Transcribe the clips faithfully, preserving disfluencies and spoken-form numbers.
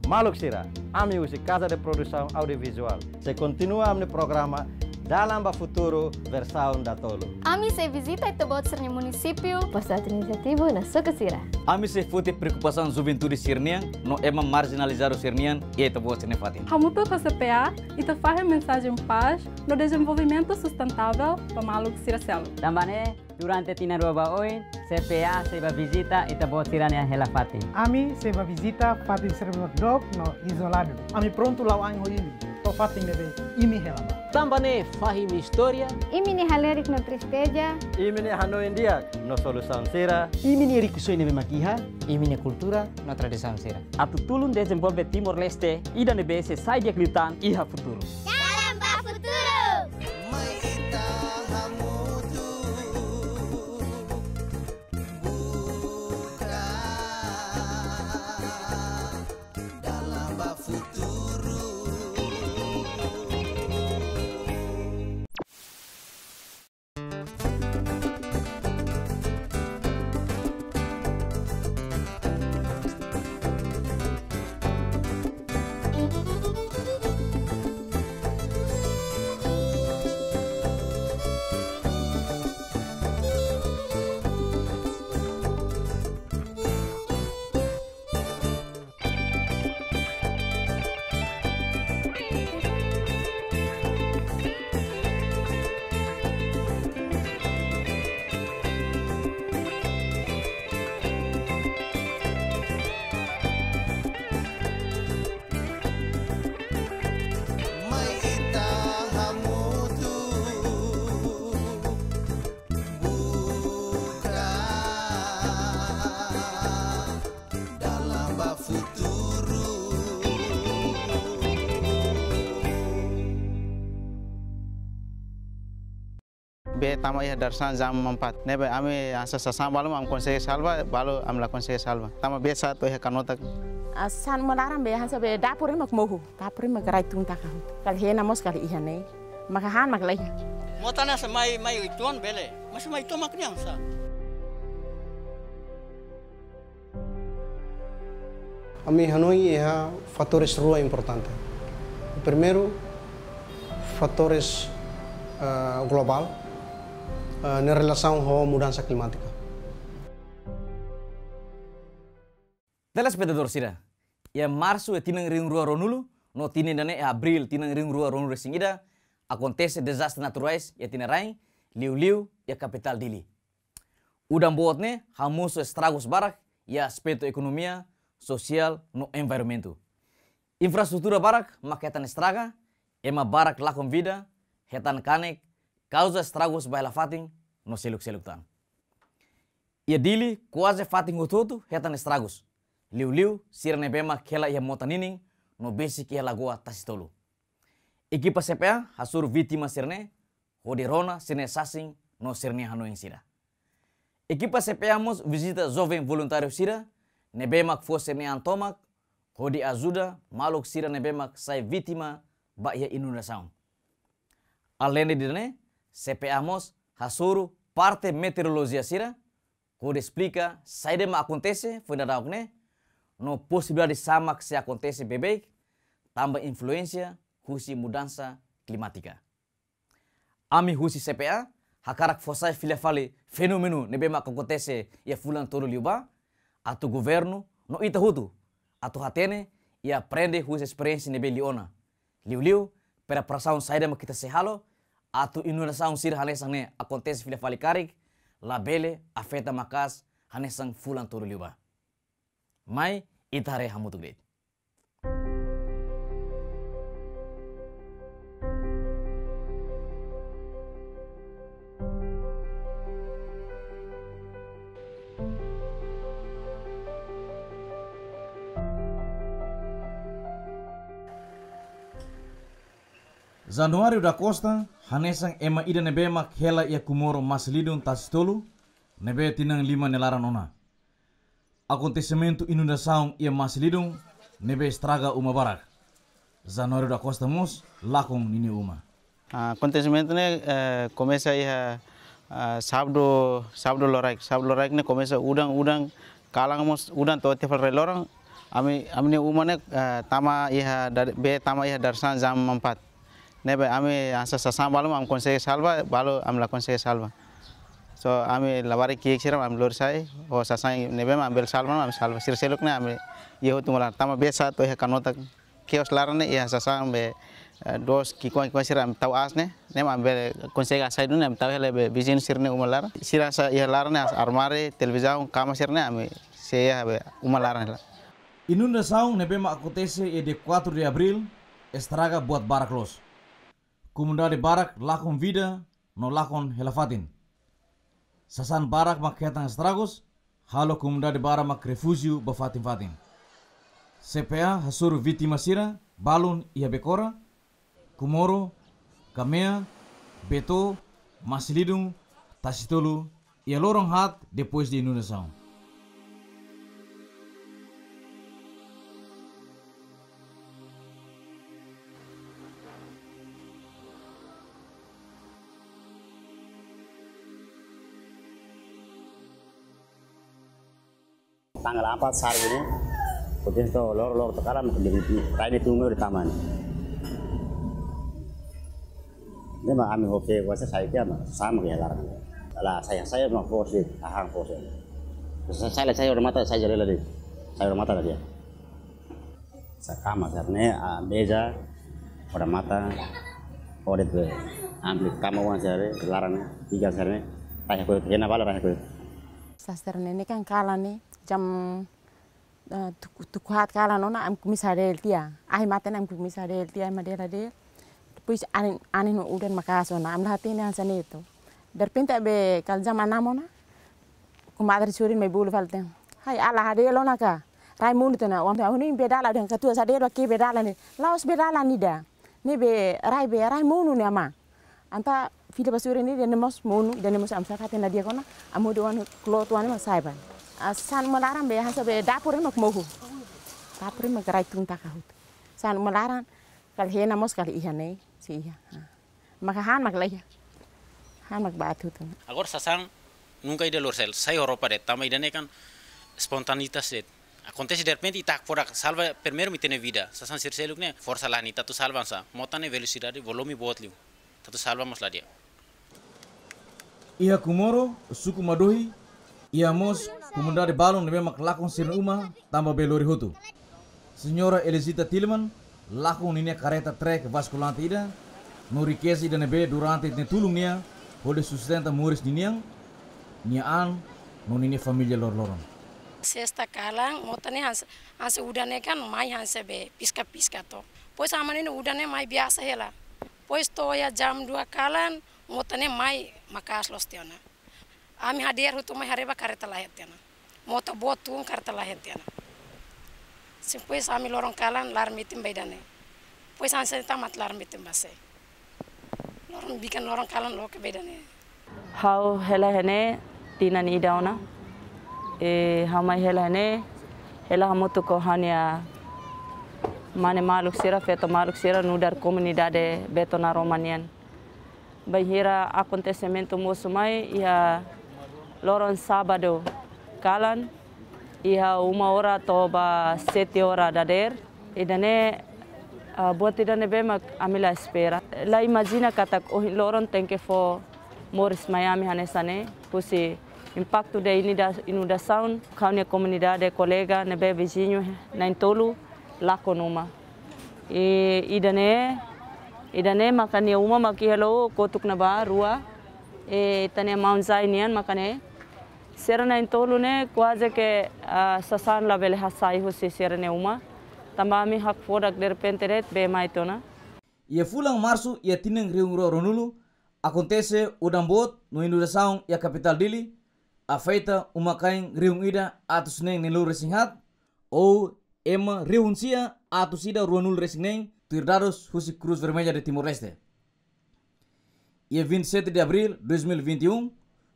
Maluk sira, ami husi Casa de Produção Audiovisual sei kontinua ami-nia programa Dalan ba Futuru versaun datolu. Ami sei vizita ita-boot sira-nia munisípiu, postu administrativu no suku sira. Ami sei foti preokupasaun juventude sira-nian no ema marjinalizadu sira-nian iha ita-boot sira-nia fatin. Hamutuk ho C P A, ita fahe mensajen pás no dezenvolvimentu sustentável ba maluk sira seluk. Tanba ne'e, durante tinan rua ba oin, C P A sei bá vizita ita-boot sira-nia hela fatin. Ami sei bá vizita fatin sira dook no izoladu. Ami prontu la'o ain ho imi to'o fatin ne'ebé imi hela ba. Tanba ne'e fahe imi-nia istória, imi-nia halerik no tristeza, imi-nia hanoin di'ak no solusaun sira, imi-nia rikusoin ne'ebé mak iha, imi-nia kultura no tradisaun sira, atu tulun dezenvolve Timor-Leste ida ne'ebé sei sai di'ak liután iha futuru. Dalan ba Futuru. Mai ita hamutuk buka dalan ba futuru. Mai ita hamutuk buka dalan ba futuru. Bee tama iha dadeer-saan jam empat. Ne'ebé ami hanesan sasán balu mak ami konsege salva, balu ami la konsege salva. Tanba bee sa'e to'o iha kanotak. Ah, sasán mak laran bee hanesan bee dapur ne'e mak mohu. Dapur ne'e mak rai tun taka. Kala hena mós kala iha ne'e. Maka han mak la iha. Mota hanesan mai, mai uitoan bele. Mas mai uitoan mak ne'e hanesan. Ami hanoin iha fatores rua importante. Primeiru, fatores, eh, globál, eh, ne'e relasaun ho mudansa klimátika. Telespetadór sira, iha Marsu iha tinan rihun rua ruanulu, no tinan ida-ne'e iha Abríl tinan rihun rua ruanulu-resin-ida, akontese dezastre naturais iha tinan rai, liuliu iha kapitál Dili. Udan boot ne'e hamosu estragus barak iha aspetu ekonomia, sosiál no environmentu. Infraestrutura barak mak hetan estraga, ema barak lakon vida, hetan kanek, kauza estragus ba hela fatin no seluk-seluk tan. Iha Dili, kuaze fatin hotu-hotu hetan estragus. Liuliu sira ne'ebé mak hela iha mota ninin no besik iha lagoa Tasitolu. Ekipa C P A hasoru vítima sira-ne'e hodi rona sira-nia sasin no sira-nia hanoin sira. Ekipa C P A mós vizita joven voluntáriu sira ne'ebé mak fó sira-nia an tomak hodi ajuda maluk sira ne'ebé mak sai vítima ba iha inundasaun. Aleinde ida-ne'e, C P A mós hasoru parte meteorolojia sira hodi esplika saida mak akontese foin dadauk ne'e, no posibilidade sá mak sei akontese beibeik, tanba influénsia husi mudansa klimátika. Ami husi C P A hakarak fó sai fila fali fenómenu ne'ebé mak akontese iha fulan tolu liubá, atu governu no ita hotu atu hatene i aprende husi esperiénsia ne'ebé liu ona. Liuliu, preparasaun saida mak ita sei halo atu inundasaun sira hanesan ne'e akontese fila fali karik, labele afeta maka'as hanesan fulan tolu liubá. Mai ita haree hamutuk de'it. Januário da Costa hanesan ema ida ne'ebé mak hela iha Comoro Masilidun Tasitolu, ne'ebé tinan lima nia laran ona. Akontesimentu inundasaun iha Masilidun ne'ebé estraga uma barak. Januário da Costa mós lakon ninia uma. Ah, akontesimentu ne'e, eh, komesa iha, ah, sábadu, sábadu loraik. Sábadu loraik ne'e komesa udan, udan, kalan mós udan to'o tiha fali rai loron, Ami, ami-nia uma ne'e, eh, tama iha dar-, bee tama iha dadeer-saan jam empat. Ne'ebé ami hanesan sasán balu mak ami konsege salva, balu ami la konsege salva. So ami labarik ki'ik sira mak ami lori sai, ho sasán ne'ebé mak ami bele salva, ami salva. Sira seluk ne'e ami iha hotu uma laran. Tama bee sa'e to'o iha kanotak kios laran ne'e iha sasán be, eh, dos ki'ikoan ki'ikoan sira ami tau aas ne'e, ne'e mak ami bele konsege hasai duni ne'e ami tau hela be viziñu sira-nia uma laran. Sira hanesan iha laran ne'e hanesan armáriu, televizaun, kama sira ne'e ami sei iha be uma laran hela. Inundasaun ne'ebé mak akontese iha dia quatro de abril estraga buat barak loos. Komunidade barak lakon vida no lakon hela fatin. Sasán barak mak hetan estragus, halo komunidade barak mak refújiu ba fatin-fatin. C P A hasoru vítima sira balun iha Becora, Comoro, Camea, Beto, Masilidung, Tasitolu, iha loron haat depois de inundasaun. Tanggal empat sehari ini, potensi to lor-lor tekalan, rai ne'e tun mai di taman. Ne'e mak ami hoke, kuasa sai ke ama, sama ke laran. Lah, saya, saya mau fosi, ahang fosi. Saya, saya, saya udah mata, saya jadi lagi. Saya udah mata lagi. Sa kama sira-ne'e, ah, meza, odamatan, odet be. Ampli kama oan sira-ne'e, laran tiga sira-ne'e. Tah ko hena bala, tah ko. Sasán ne'e kan kalan ne'e, jam, eh, tuku, tuku haat kalan ona, ami komesa hada'et tiha. Ahi mate ona ami komesa hada'et tiha, ami hada'et, hada'et. Depois anin, anin no udan maka'as ona, ami la hatene hanesan ne'e atu. Derrepente be kalan jam enam ona, komadre sorin mai bolu fali tiha. Hai, ala hada'et ona ka. Rai monu tiha ona, oan tiha, "Ne'e bee dalan dehan katuas, hada'et ba ke bee dalan ne'e." La'ós bee dalan ida. Ne'e be rai be, rai monu ne'e ama. Entaun fila ba sorin ne'e, ida-ne'e mós monu, ida-ne'e mós ami saka tiha ona di'ak ona, ami hodi oan kloot oan ne'e mak sai ba. Ah, sasán uma laran be, hanesan be dapur ne'e mak mohu. Dapur ne'e mak rai tun taka hotu. Sasán uma laran, kala hena mós kala iha ne'e, sei iha. Ha. Maka han mak laiha. Han mak ba atu tun. Agora sasán nunka ida lori sai, sai ho roupa de'it, tanba ida-ne'e kan espontaneidade de'it. Akontese derrepente ita hakfodak salva primeiru mak ita-nia vida. Sasán sira seluk ne'e forsa la iha, ita atu salva hanesan. Mota ne'e velosidade, volume boot liu. Ita atu salva mós la di'ak. Iha Comoro, suku Madohi, iha mós komunidade balun ne'ebé mak lakon sira-nia uma tanba bee lori hotu. Señora Elisita Tilleman lakon ninia karreta trek baskulante ida, no rikeza ida ne'ebé durante ita-nia tulun nian hodi sustenta moris ninian, nia an, no ninia família loroloron. Sesta kalan, mota ne'e hanesan, hanesan udan ne'e kan mai hanesan be piska-piska to. Depois aman ne'e udan ne'e mai biasa hela. Depois to'o iha jam dua kalan, mota ne'e mai maka'as loos tiha ona. Ami hada'et hotu mai haree ba karreta la iha tiha ona. Mota boot tun karreta la iha tiha ona. Depois ami loron kalan laran metin ba ida-ne'e. Depois hanesan ne'e to'o mate laran metin ba sé. Loron bikan loron kalan loke ba ida-ne'e. Ha'u hela iha ne'e tinan ida ona. E, ha'u mai hela iha ne'e, hela hamutuk ho ha'u-nia mane maluk sira, feto maluk sira, nu'udar komunidade Beto Naroma nian. Bainhira akontesimentu mosu mai iha loron sábadu kalan, iha uma ora to'o ba sete ora dadeer. Ida-ne'e, ah, buat ida ne'ebé mak ami la espera. La imajina katak ohin loron tenke fó moris mai ami hanesan ne'e, husi impaktu de inida-, inundasaun, ha'u-nia komunidade, kolega ne'ebé viziñu na'in-tolu lakon uma. I ida-ne'e, ida-ne'e maka nia uma mak iha loos kotuk ne'ebá rua. I ita-nia maun-zai nian maka ne'e. Sira na'in-tolu ne'e kuaze ke, ah, sasán labele hasai husi sira-nia uma. Tanba ami hakfodak derrepente de'it bee mai tiha ona. Iha fulan Marsu iha tinan rihun rua ruanulu, akontese udan boot no inundasaun iha kapitál Dili, afeta uma-kain rihun ida atus neen neenulu-resin-haat, ou ema rihun sia atus ida ruanulu-resin-neen, tuir dadus husi Cruz Vermelha de Timor-Leste. Iha vinte e sete de abril dois mil e vinte e um,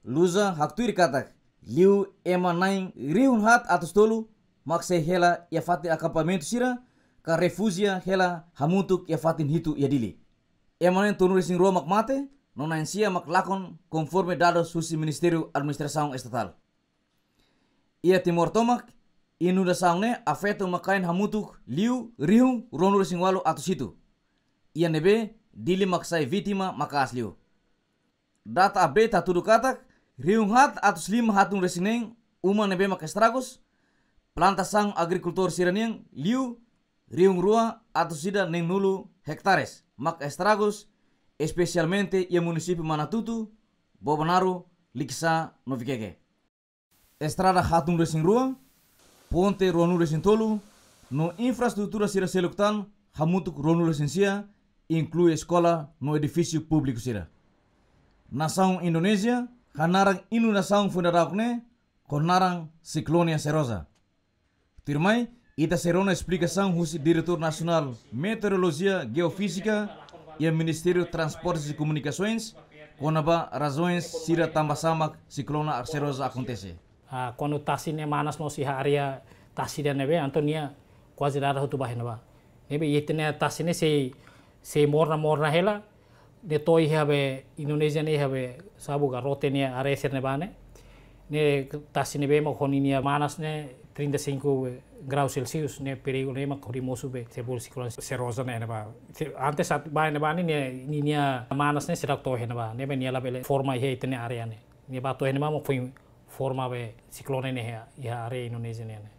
Luza haktuir katak, liu ema na'in rihun haat atus tolu mak sei hela iha fatin akampamentu sira, ka refújia hela hamutuk iha fatin hitu iha Dili. Ema na'in-tolu-resin-rua mak mate, no na'in-sia mak lakon, konforme dadus husi Ministériu Administrasaun Estatál. Iha Timor tomak, Inundasaun ne'e afeta uma-kain hamutuk liu rihun ruanulu-resin-ualu atus hitu. Iha ne'ebé Dili mak sai vítima maka'as liu. Data update hatudu katak, rihun haat atus lima haatnulu-resin-neen uma ne'ebé mak estragus, plantasaun agrikultór sira-nian liu rihun rua atus ida neenulu hektares mak estragus, espesialmente iha munisípiu Manatutu, Bobonaro, Likisá no Vikeke. Estrada haatnulu-resin-rua, ponte ruanulu-resin-tolu, no infraestrutura sira seluk tan hamutuk ruanulu-resin-sia, inklui eskola no edifísiu públiku sira. Nasaun Indonézia hanaran inundasaun foin dadauk ne'e ho naran Ciclone Seroja. Tuirmai, ita sei rona esplikasaun husi Diretór Nasionál Meteorolojia Geofízika iha Ministériu Transportes e Komunikasoens, kona-ba razaun sira tanbasá mak Ciclone Seroja akontese. Ah, kuandu tasi ne'e manas no iha área tasi ida ne'ebé, entaun nia kuaze dada hotu ba iha ne'ebá. Ne'ebé iha ita-nia tasi ne'e sei, sei morna-morna hela, ne'e to'o iha be Indonézia ne'e iha be sabu garote ne'e área sira ne'ebá ne'e. Ne'e tasi ne'ebé mak ho ninia manas ne'e trinta e cinco graus Celsius ne'e perigu ne'e mak hodi mosu be se bolu Ciclone Seroja ne'e ne'ebá. Se, antes atu ba ne'ebá ne'e nia, ninia manas ne'e seidauk to'o iha ne'ebá. Ne'ebé nia labele forma iha ita-nia área ne'e. Nia ba to'o iha ne'ebá mak foin forma be ciclone ne'e iha, iha área Indonézia ne'e ne'e.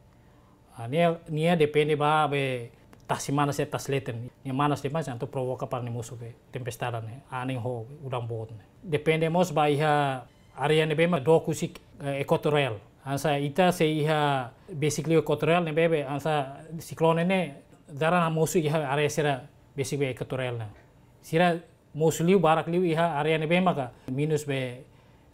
Ah, nia, nia depende ba be tasi manas, se tasi leten. Nia manas demais, entaun provoka para nia mosu be tempestade ne'e, anin ho udan boot ne'e. Depende mós ba iha área ne'ebé mak dook husi, eh, ekuatoriál. Hanesan ita sei iha besik liu ekuatoriál ne'ebé be hanesan ciclone ne'e dala ruma mosu iha área sira besik be ekuatoriál ne'e. Sira mosu liu, barak liu iha área ne'ebé maka minus be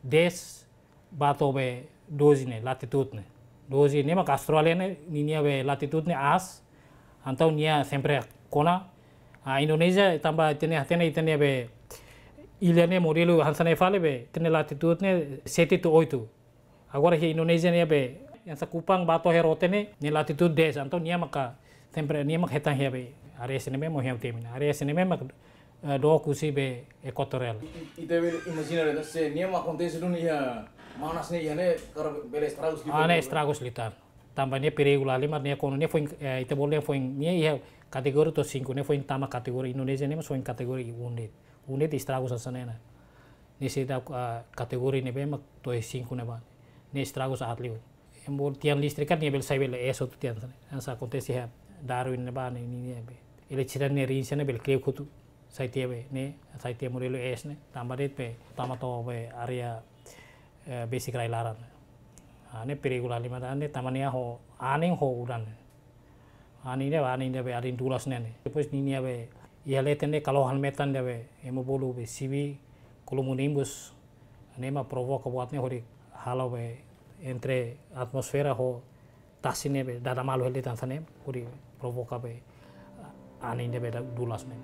dez ba to'o be doze ne'e, latitude ne'e. Doze ne'e maka Austrália ne'e, ninia be latitude ne'e aas, entaun nia sempre kona. Ah, Indonézia tanba ita-nia, ita-nia, ita-nia be illa ne'e modelu hanesan ne'e fali be, ita-nia latitude ne'e sete to'o oito. Agora iha Indonézia ne'e be, hanesan Kupang ba to'o iha rote ne'e, nia latitude dez, entaun nia maka sempre nia mak hetan iha be área sira ne'ebé mak iha temi ne'e. Área sira ne'ebé mak, eh, dook husi be ekuatoriál. I, i, ita bele imajina de'it se nia mak akontese duni iha manas ne'e iha ne'e, karik bele estragus liu. Ah, ne'e estragus liután. Tanba ne'e perigu la halimar ne'e kuandu ne'e foin, eh, ita bolu ne'e foin ne'e iha kategoria to'o cinco, ne'e foin tama kategoria Indonézia ne'e mós foin kategoria un de'it. Un de'it estragus hanesan ne'e ona. Ne'e seidauk, ah, kategoria ne'ebé mak to'o cinco ne'ebá. Ne'e estragus aat liu. Ema bolu tiang listrik kan nia bele sai bele es hotu tiang hanesan ne'e. Hanesan akontese iha Darwin ne'ebá ne'e, ne'e, ne'e be. Eletrisidade nia rinsa ne'e bele kle'uk hotu. Sai tiha be, ne'e, sai tiha modelu es ne'e. Tanba de'it be, tama to'o be área, eh, besik rai-laran. Ah, ne'e perigu la halimar ne'e, tanba nia ho anin ho udan ne'e. Anin ne'e, anin ne'ebé, anin dulas ne'e ne'e. Depois ninia be, iha leten ne'e kalohan metan ne'ebé, ema bolu be sibi, cumulonimbus. Ne'e mak provoka buat ne'e hodi halo be entre atmosfera ho tasi ne'ebé, dada malu hela hanesan ne'e, hodi provoka be anin ne'ebé da-, dulas ne'e.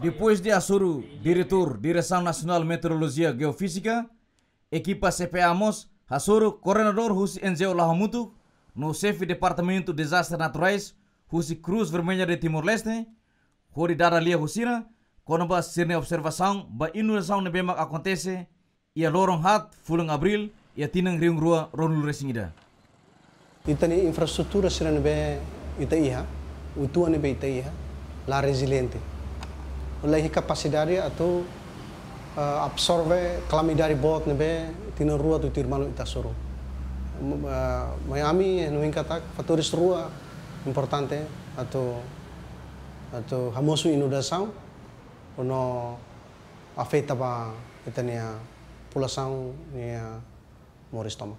Depois de hasoru Diretór Diresaun Nasionál Meteorolojia Geofízika, ekipa C P A mós hasoru koordenadór husi N G O La'o Hamutuk, no xefe Departamentu Dezastre Naturais husi Cruz Vermelha de Timor-Leste, hodi dada lia ho sira kona-ba sira-nia observasaun ba inundasaun ne'ebé mak akontese iha loron haat fulan Abríl iha tinan rihun rua ruanulu-resin-ida. Ita-nia infraestrutura sira ne'ebé ita iha, uitoan ne'ebé ita iha, la reziliente. La iha kapasidade atu, eh, absorve kalamidade boot ne'ebé tinan rua tuirmai ita hasoru. M-, eh, mai ami hanoin katak fatores rua importante atu, atu hamosu inundasaun, no afeta ba ita-nia populasaun nia moris tomak.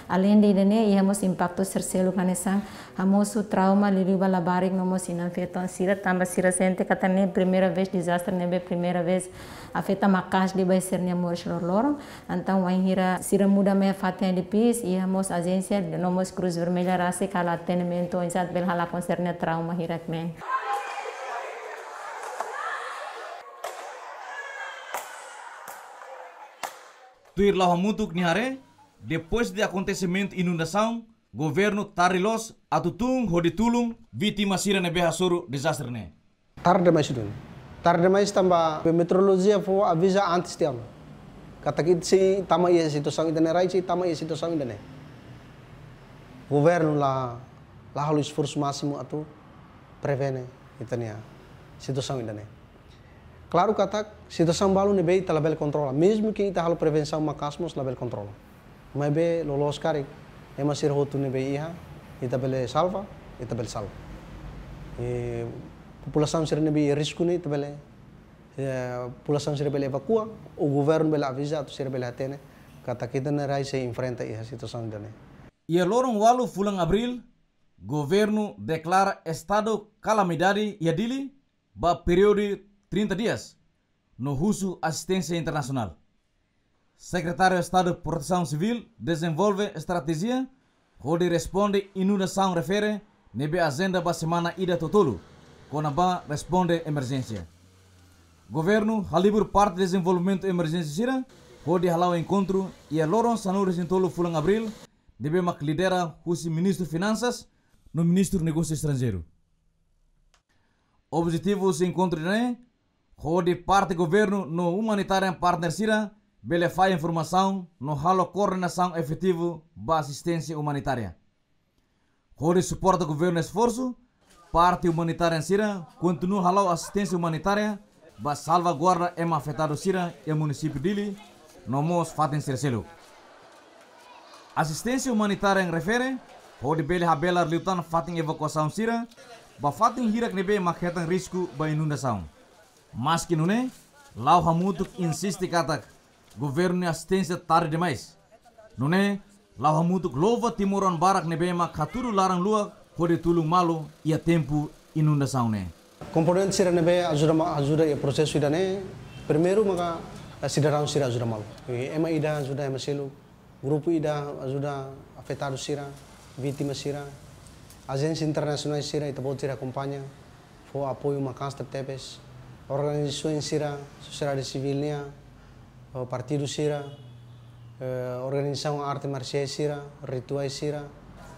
Aleinde ida-ne'e, iha mós impaktu sira seluk hanesan hamosu trauma liuliu ba labarik no mós inan-feton sira, tanba sira sente katak ne'e primeira vez dezastre ne'ebé primeira vez afeta maka'as liu ba sira-nia moris loroloron. Entaun wainhira sira muda mai fatin Dipis, iha mós ajénsia no mós Cruz Vermelha rasik halo atendimentu oinsá atu bele halakon sira-nia trauma hirak-ne'e. Tuir La'o Hamutuk nia haree, depois de akontesimentu inundasaun, governu tarde loos atu tun hodi tulun vítima sira ne'ebé hasoru dezastre ne'e. Tarde demais duni. Tarde demais tanba meteorolojia fó aviza antes de ano. Katak ita sei tama iha situasaun ida-ne'e, rai sei tama iha situasaun ida-ne'e. Governu la, la halo esforsu másimu atu prevene ita-nia situasaun ida-ne'e. Klaru katak situasaun balu ne'ebé ita labele kontrola. Mezmu ke ita halo prevensaun maka'as mós labele kontrola. Maibé loloos karik, ema sira hotu ne'ebé iha, ita bele salva, ita bele salva. I populasaun sira ne'ebé iha risku ne'e, ita bele, eh, populasaun sira bele evakua, ou governu bele aviza, atu sira bele hatene katak ita-nia rai sei enfrenta iha situasaun ida-ne'e. Iha loron ualu fulan Abríl, governu deklara estadu kalamidade iha Dili ba períodu trinta dias, no husu asisténsia internasionál. Sekretáriu Estadu Protesaun Sivíl dezenvolve estratéjia hodi responde inundasaun refere ne'ebé ajenda ba semana ida totolu, kona-ba responde emerjénsia. Governu halibur parte dezenvolvimentu emerjénsia sira hodi hala'o enkontru iha loron sanulu-resin-tolu fulan Abríl, ne'ebé mak lidera husi Ministru Finansas no Ministru Negósiu Estranjeiru. Objetivu husi enkontru ida-ne'e hodi parte governu no humanitarian partner sira bele fahe informasaun no halo koordenasaun efetivu ba asisténsia umanitária. Hodi suporta governu esforsu, parte humanitarian sira kontinua hala'o asisténsia umanitária ba salvaguarda ema afetadu sira iha munisípiu Dili no mós fatin sira seluk. Asisténsia umanitária refere hodi bele habelar liután fatin evakuasaun sira ba fatin hirak ne'ebé mak hetan risku ba inundasaun. Maski nune'e, La'o Hamutuk insiste katak governu nia asisténsia tarde demais. Nune'e, La'o Hamutuk louva timoroan barak ne'ebé mak hatudu laran-luak hodi tulun malu iha tempu inundasaun ne'e. Komponente sira ne'ebé ajuda ma-, ajuda iha prosesu ida-ne'e, primeiru maka, eh, sidadaun sira ajuda malu. I ema ida ajuda ema seluk, grupu ida ajuda afetadu sira, vítima sira, ajénsia internasionál sira, ita-boot sira akompaña, fó apoiu maka'as tebetebes, organizasaun sira, sosiedade sivíl nian, eh, partidu sira, eh, organizasaun arte marsiais sira, rituais sira,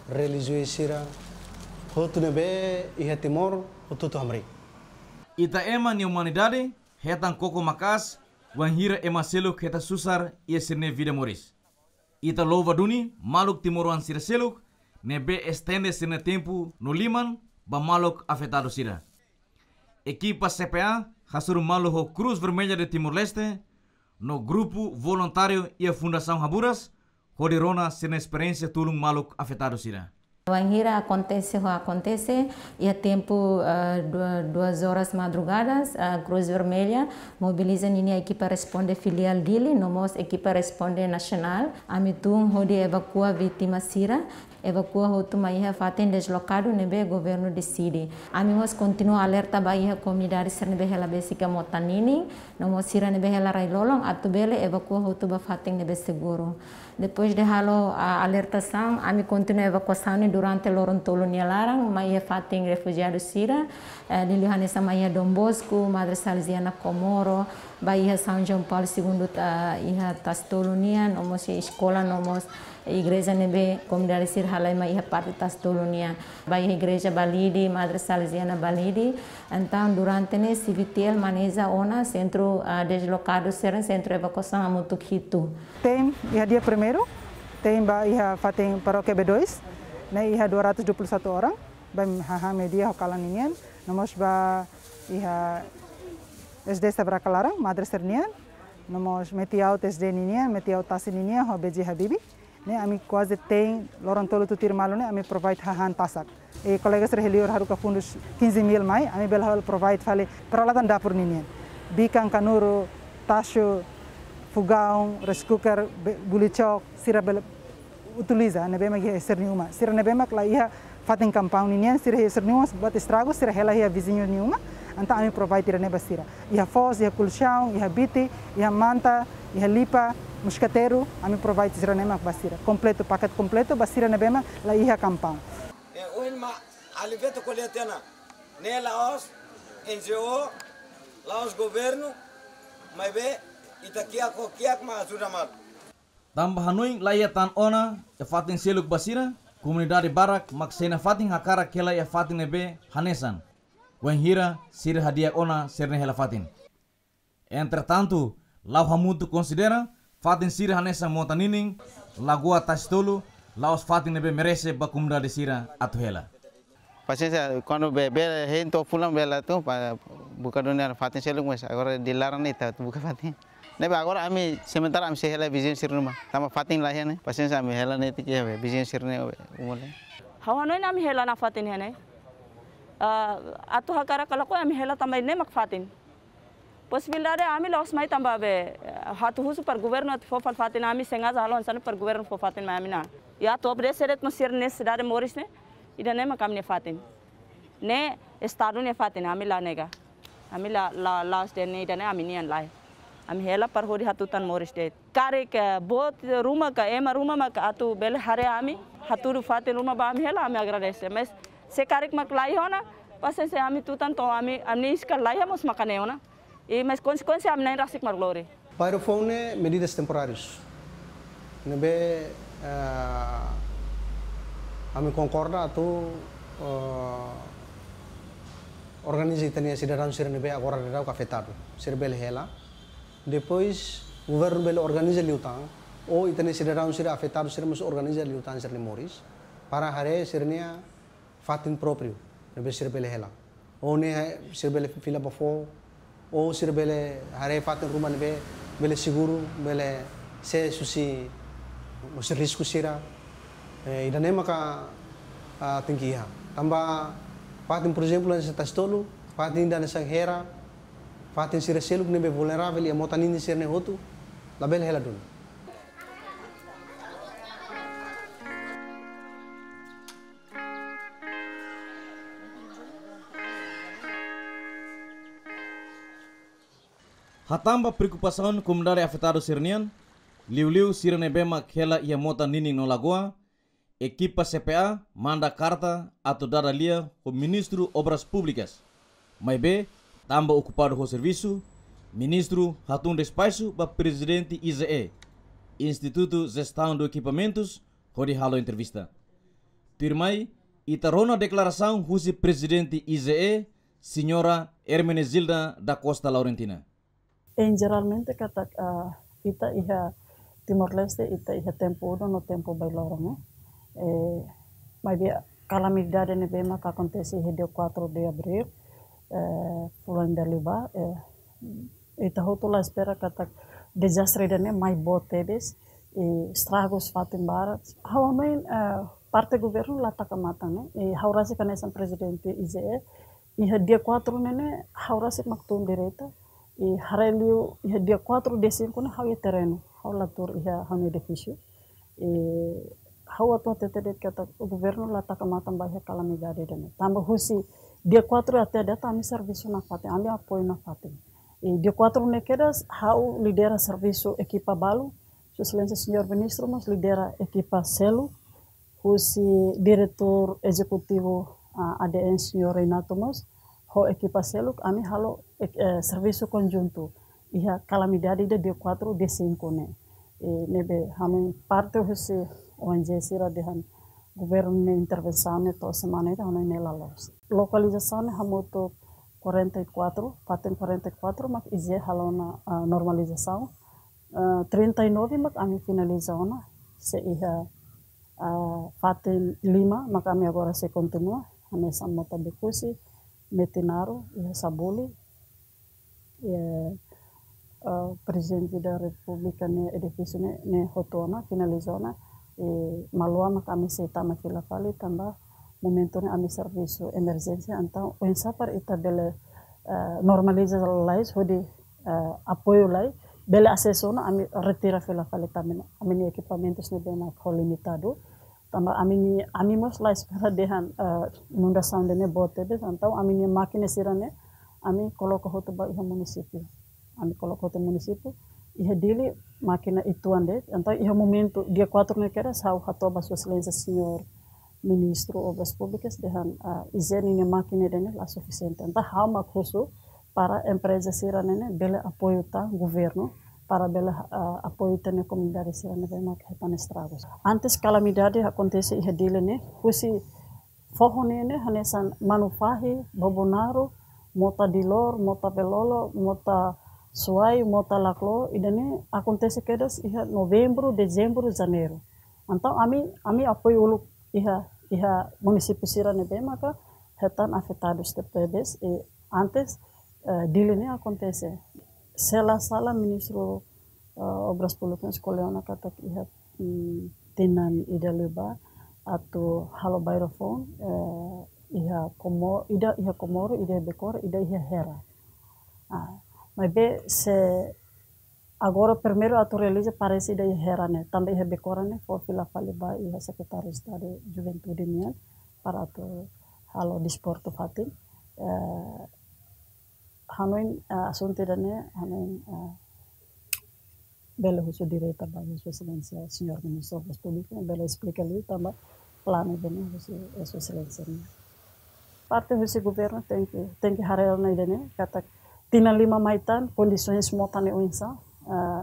relijiozu sira, hotu ne'ebé iha Timor, hotu-hotu hamriik. Ita ema nia umanidade hetan koko maka'as, wainhira ema seluk hetan susar iha sira-nia vida moris. Ita louva duni maluk timoroan sira seluk ne'ebé estende sira-nia tempu no liman ba maluk afetadu sira. Ekipa C P A hasoru malu ho Cruz Vermelha de Timor-Leste no grupu voluntáriu iha Fundasaun Haburas, hodi rona sira-nia esperiénsia tulun maluk afetadu sira. Wainhira akontese ho akontese, iha tempu, eh, dua, duas horas madrugadas, eh, Cruz Vermelha mobiliza ninia ekipa responde filiál Dili, no mós ekipa responde nasionál. Ami tun hodi evakua vítima sira, evakua hotu mai iha fatin deslokadu ne'ebé governu deside. Ami mós kontinua alerta ba iha komunidade sira ne'ebé hela besik iha mota ninin, no mós sira ne'ebé hela rai-lolon, atu bele evakua hotu ba fatin ne'ebé seguru. Depois de halo, ah, alertasaun, ami kontinua evakuasaun ne'e durante loron tolu nia laran, mai iha fatin refujiadu sira, eh, liuliu hanesan mai iha Dom Bosco, Madre Salesiana Comoro, ba iha São João Paulo Segundo, ah, iha Tasi-Tolu nian, no mós iha eskola, no mós igreja ne'ebé komunidade sira halai mai iha parte Tasi-Tolu nian. Ba iha igreja Balide, Madre Salesiana Balide. Entaun, durante ne'e, CVTL maneja ona sentru, ah, deslokadu sira, sentru evakuasaun hamutuk hitu. Te'in iha dia primeiru, te'in ba iha fatin parókia B dois, ne'e iha dua ratus dua puluh satu orang, ba hahán meiudia ho kalan ninian, no mós ba iha SD Sabraka Laran, Madre sira-nian, no mós Metiaut SD ninian, Metiaut Tasi ninian, ho B J Habibie. Ne'e ami kuaze te'in loron tolu tutuir malu ne'e ami provide hahán tasak. I kolega sira iha liur haruka fundus quinze mil mai, ami bele halo provide fali peralatan dapur ninian. Bikan, kanuru, taxu, fogaun, rice cooker, be-, bule chok, sira bele utiliza, ne'ebé mak iha sira-nia uma. Sira ne'ebé mak la iha fatin compound ninian, sira iha sira-nia uma, buat estragu, sira hela iha viziñu nia uma, entaun ami provide ida-ne'e ba sira. Iha foos, iha kolxaun, iha biti, iha manta, iha lipa, moskiteiru, ami provide sira-ne'e mak ba sira. Kompletu, pakete kompletu, ba sira ne'ebé mak la iha compound. E ohin mak alivia atu ko'alia tiha ona. Ne'e la'ós N G O, la'ós governu, maibé ita kiak ho kiak mak ajuda malu. Tanba hanoin la iha tan ona iha fatin seluk ba sira, komunidade barak mak sei nafatin hakarak hela iha fatin ne'ebé hanesan, wainhira sira hadi'a ona sira-nia hela fatin. Entretantu, La'o Hamutuk konsidera Fatin sira hanesan mota ninin, lagoa, tasi-tolu, la'ós fatin ne'ebé merese ba komunidade sira atu hela. Pasiénsia, kuandu be, be, hein to'o fulan bele atu, pa, buka duni fatin seluk, mas agora di laran ne'e ita buka fatin. Ne'ebé agora ami sementara ami sei hela viziñu sira-nia uma. Tanba fatin laiha ne'e, pasiénsia ami hela netik iha be, viziñu sira-nia uma, uma ne'e. Ha'u hanoin ami hela ona fatin iha ne'e. Ah, atu hakarak ka lakohi ami hela tanba ne'e mak fatin. Posibilidade ami la'ós mai tanba be, eh, atu husu para governu atu fó fali fatin, ami sengaja halo hanesan ne'e para governu fó fatin mai ami ona. I atu obedese de'it mós sira-nia nesesidade moris ne'e, ida-ne'e mak ami-nia fatin. Ne'e Estadu nia fatin, ami la nega. Ami la, la, la'ós dehan ne'e ida-ne'e ami-nian, lae. Ami hela para hodi hatutan moris de'it. Karik, eh, boot ruma ka ema ruma mak atu bele haree ami, hatudu fatin ruma ba ami hela, ami agradese. Mas se karik mak laiha ona, pasiénsia, ami tutan to'o ami, ami iskal laiha mós mak ne'e ona. I mas konsekuénsia ami na'in rasik mak lori. Bairro foun ne'e medidas temporárias. Ne'ebé, eh, ami konkorda atu, eh, organiza ita-nia sidadaun sira ne'ebé agora daudaun afetadu. Sira bele hela. Depois, governu bele organiza liután, ou ita-nia sidadaun sira afetadu sira mós organiza liután sira-nia moris, para haree sira-nia fatin própriu, ne'ebé sira bele hela. Ou ne'e sira bele fila ba foho, ou sira bele haree fatin ruma ne'ebé bele seguru, bele sees husi, husi risku sira. Eh, ida-ne'e maka, ah, tenke iha. Tanba fatin, por ezemplu, hanesan tasi-tolu, fatin ida hanesan hera, fatin sira seluk ne'ebé vulneravel, iha mota ninin sira-ne'e hotu, labele hela duni. Hatán ba preokupasaun komunidade afetadu sira-nian, liuliu sira ne'ebé mak hela iha mota ninin no lagoa, ekipa C P A manda karta atu dada lia ho Ministru Obras Públikas. Maibé, tanba okupadu ho servisu, ministru hatún despaxu ba prezidente I J E, Instituto Gestão do Equipamentos, hodi halo entrevista. Tuirmai, ita rona deklarasaun husi prezidente I J E, señora Hermenegilda da Costa Laurentina. Em, jeralmente katak, ah, ita iha Timor-Leste, ita iha tempu udan no tempu bailoron, eh. Eh, maibé kalamidade ne'ebé maka akontese iha dia quatro de abril, eh, fulan ida liubá, eh, ita hotu la espera katak dezastre ida-ne'e mai boot tebes, i estragus fatin barak. Ha'u hanoin, eh, parte governu la taka matan, ne'e. I ha'u rasik hanesan prezidente I J E, iha dia quatro ne'e ne'e, ha'u rasik mak tun direta. I haree liu, iha dia quatro, dia cinco ne'e ha'u iha terrenu, ha'u la tuur iha ha'u-nia edifísiu. I ha'u atu hatete de'it katak governu la taka matan ba iha kalamidade ida-ne'e. Tanba husi dia quatro até data ami servisu nafatin, ami apoiu nafatin. I dia quatro ne'e kedas ha'u lidera servisu ekipa balu, Sua Exelénsia Señór Ministru mós lidera ekipa seluk, husi diretór ezekutivu, ah, A D N Señór Reinato mós, ho ekipa seluk, ami halo, eh, eh, servisu konjuntu iha kalamidade ida dia quatro, dia cinco ne'e. Eh, ne'ebé ha'u-nia parte husi O N G sira dehan governu nia intervensaun ne'e to'o semana ida ha'u hanoin ne'e la loos. Lokalizasaun ne'e hamutuk quarenta e quatro, fatin quarenta e quatro mak I J E halo ona, ah, normalizasaun. Ah, trinta e nove mak ami finaliza ona, sei iha, ah, fatin lima mak ami agora sei kontinua, hanesan mota Bekusi, Metinaro, iha Sabuli, eh, eh, Prezidente da Repúblika nia edifísiu ne'e, ne'e hotu ona, finaliza ona, i malu mak ami sei tama fila fali tanba momentu ne'e ami servisu emerjénsia, entaun oinsá para ita bele, eh, normaliza lais hodi, eh, apoiu lai, bele asesu ona, ami retira fila fali tanba ami-nia ekipamentus ne'ebé mak ho limitadu. Tanba ami-nia, ami mós la espera dehan, eh, inundasaun ida-ne'e boot tebes, entaun ami-nia mákina sira-ne'e, ami koloka hotu ba iha munisípiu. Ami koloka hotu munisípiu, iha Dili mákina uitoan de'it, entaun iha momentu dia quatro ne'e kedas ha'u hato'o ba Sua Exelénsia Señór Ministru Obras Públikas dehan, eh, I J E nia mákina ida-ne'e la sufisiente. Entaun ha'u mak husu para empreza sira-ne'e ne'e bele apoiu tan governu, para bele, ah, apoiu tan komunidade sira ne'ebé mak hetan estragus. Antes kalamidade akontese iha Dili ne'e, husi foho ne'e ne'e, hanesan Manufahi, Bobonaro, mota Dilor, mota Belolo, mota Suai mota lakló ida-ne'e akontese kedas iha Novembru, Dezembru, Janeiru. Entaun ami, ami apoiu uluk iha, iha munisípiu sira ne'ebé maka hetan afetadu tebes, i antes, eh, Dili ne'e akontese. Se la sala, Ministru, eh, Obras Públikas ko'alia ona katak iha, mm, tinan ida liubá atu halo bairru foun, eh, iha Komo-, ida iha Comoro, ida iha Becora, ida iha Hera. Ah, maibé se agora primeiru atu realiza parese ida iha Hera ne'e, tanba iha Becora ne'e fó fila fali ba iha Sekretáriu Estadu Juventude nian para atu halo desportu fatin. Eh, hanoin, eh, asuntu ida-ne'e, hanoin, eh, bele husu direta ba Sua Exelénsia Señór Ministru Obras Públikas, bele esplika liu tanba planu ida-ne'e husi, eh, Sua Exelénsia nian. Parte husi governu tenke, tenke haree ona ida-ne'e, katak tinan lima mai tan, kondisoens mota ne'e oinsá, eh,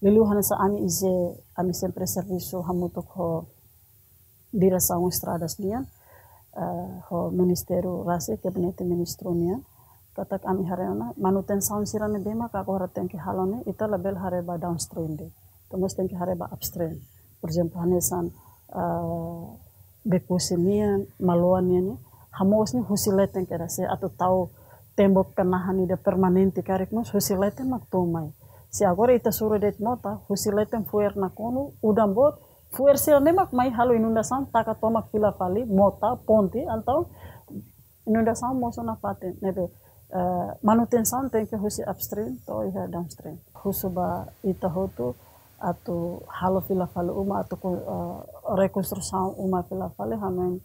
liuliu hanesan ami I G E, ami sempre servisu hamutuk ho Diresaun Estradas nian, eh, ho ministériu rasik, gabinete ministru nian, katak ami haree ona, manutensaun sira ne'ebé maka agora tenke halo ne'e, ita labele haree ba downstream de'it. Ita mós tenke haree ba upstream. Por ezemplu, hanesan, eh, Bekusi nian, Maloa nian, hamoos ne'e husi leten kedas, se atu tau tembok penahan ida permanente karik mós husi leten mak tun mai. Se agora ita suru de'it mota, husi leten fo'er nakonu, udan boot, fo'er sira-ne'e mak mai halo inundasaun, taka tomak fila fali, mota, ponte, entaun inundasaun mosu nafatin, ne'ebé, eh, manutensaun tenke husi upstream to'o iha downstream. Husu ba ita hotu atu halo fila fali uma, atu kon-, eh, rekonstrusaun uma fila fali, hanoin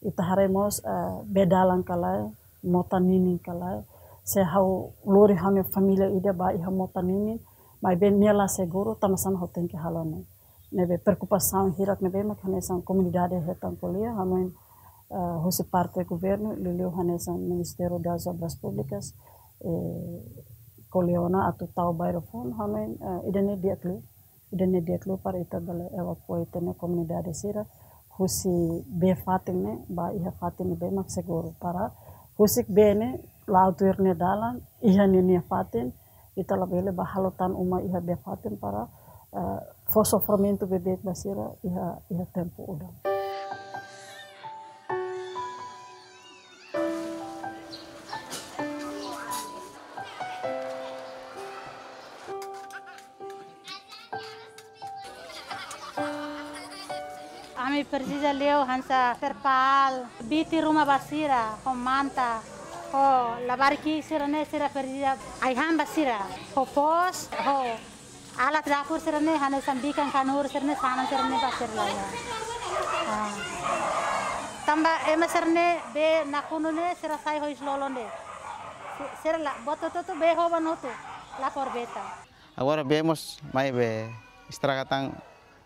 ita haree mós, eh, bee dalan ka lae, mota ninin ka lae. Se ha'u lori ha'u-nia família ida ba iha mota ninin, maibé nia la seguru, tansá mak ha'u tenke halo ne'e. Ne'ebé preokupasaun hirak ne'ebé mak hanesan komunidade hetan ko'alia, hanoin, eh, husi parte governu, liuliu hanesan Ministériu das Obras Públikas, eh, ko'alia ona atu tau bairru foun, hanoin, eh, ida-ne'e di'ak liu, ida-ne'e di'ak liu para ita bele evakua ita-nia komunidade sira husi bee fatin ne'e ba iha fatin ne'ebé mak seguru, para husik bee ne'e la'o tuir nia dalan, iha nia, nia fatin, ita labele ba halo tan uma iha bee fatin para, eh, fó sofrimentu beibeik ba sira iha, iha tempu udan. Ami presiza liu hanesan terpal, biti ruma ba sira, ho manta, ho labarik sira-ne'e sira presiza ai-han ba sira, ho pós, ho alat dapur sira-ne'e, hanesan bikan kanuru sira-ne'e, sanan sira-ne'e ba sira laiha. Ah. Tanba ema sira-ne'e bee nakonu ne'e sira sai ho iis-lolon de'it. Si-, sira la, buat hotu-hotu bee hoban hotu, la aproveita. Agora bee mós mai bee estraga tan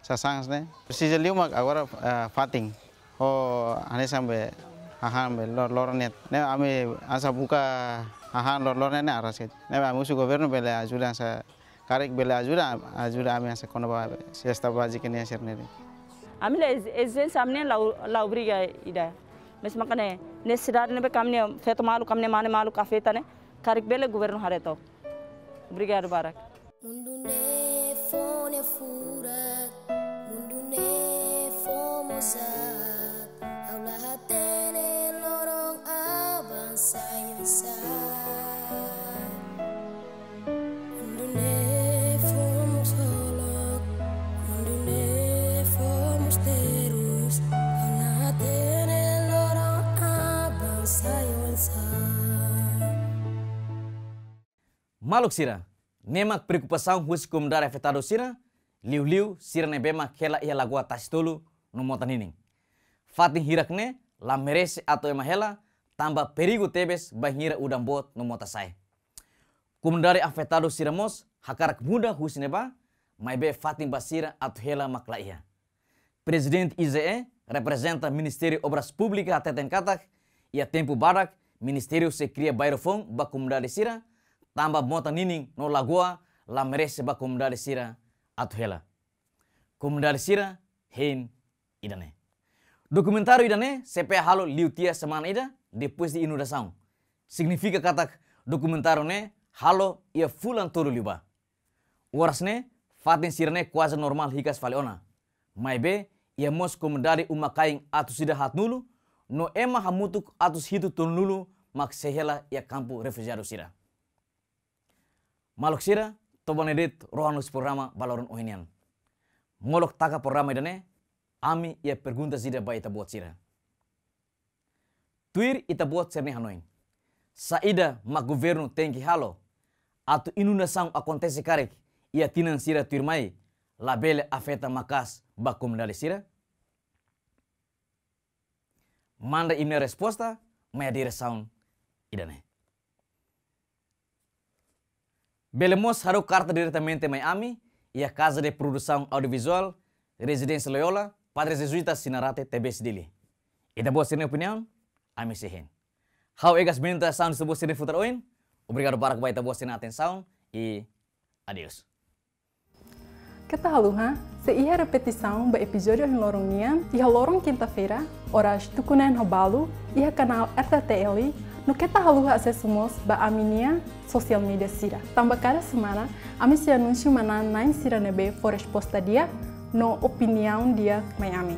sasán ne'e. Presiza liu mak agora, eh, fatin. Ho hanesan bee hahán bee lor-, loron ne'e. Ne'e ami hanesan buka hahán lor-, loron ne'e aras de'it. Ne'e ami husu governu bele ajuda hanesan karik bele ajuda, ajuda ami hanesan kona-ba sesta bázika nian sira-ne'e. Ami la ez-, ezijénsia ami-nian la, la obriga ida. Mas mak ne'e nesesidade ne'ebé ami-nia feto maluk, ami-nia mane maluk afeta ne'e, karik bele governu haree took. Obrigadu barak. Mundu ne'e fó nia furak, mundu ne'e fó mós aat, ha'u la hatene loron aban sai oinsá. Mundu ne'e fó mós holok, mundu ne'e fó mós terus, ha'u la hatene loron aban sai oinsá. Maluk sira, ne'e mak preokupasaun husi komunidade afetadu sira, liuliu sira ne'ebé mak hela iha lagoa Tasi-Tolu no mota ninin. Fatin hirak ne'e la merese atu ema hela, tanba perigu tebes bainhira udan boot no mota sa'e. Komunidade afetadu sira mós hakarak muda husi ne'ebá, maibé fatin ba sira atu hela mak la iha. Prezidente I G E, reprezenta Ministériu Obras Públikas hateten katak, iha tempu badak, ministériu sei kria bairru foun ba komunidade sira, tanba mota ninin no lagoa la merese ba komunidade sira atu hela. Komunidade sira hein ida-ne'e. Dokumentáriu ida-ne'e sei halo liu tiha semana ida, depois de inundasaun. Signifika katak dokumentáriu ne'e halo iha fulan tolu liubá. Oras ne'e, fatin sira-ne'e kuaze normál hikas fali ona. Maibé, iha mós komunidade uma-kain atus ida haatnulu, no ema hamutuk atus hitu tolunulu mak sei hela iha kampu refujiadu sira. Maluk sira, to'o ba ne'e de'it rohan husi programa ba loron ohin nian. Molok taka programa ida-ne'e, ami iha pergunta ida ba ita-boot sira. Tuir ita-boot sira-nia hanoin, saida mak governu tenke halo atu inundasaun akontese karik iha tinan sira tuirmai labele afeta maka'as ba komunidade sira? Manda imi-nia resposta mai iha diresaun ida-ne'e. Bele mós haruka karta diretamente mai ami, iha Casa de Produção Audiovisual, Residência Loyola, Padre Jesuita Sinarate, T B S Dili. Ita-boot sira-nia opiniaun, ami sei hein. Ha'u Egas Benta, saun husi ita-boot sira-nia futar oin. Obrigadu barak ba ita-boot sira-nia atensaun, i adeus. Keta haluha, sei iha repetisaun ba epizódiu ohin loron nian, iha loron kinta-feira, oras tuku neen ho balu, iha kanál R T T L, no keta haluha asesu mós ba ami-nia sosiál média sira. Tanba kada semana, ami sei anunsia manán-na'in sira ne'ebé fó resposta di'ak no opiniaun di'ak mai ami.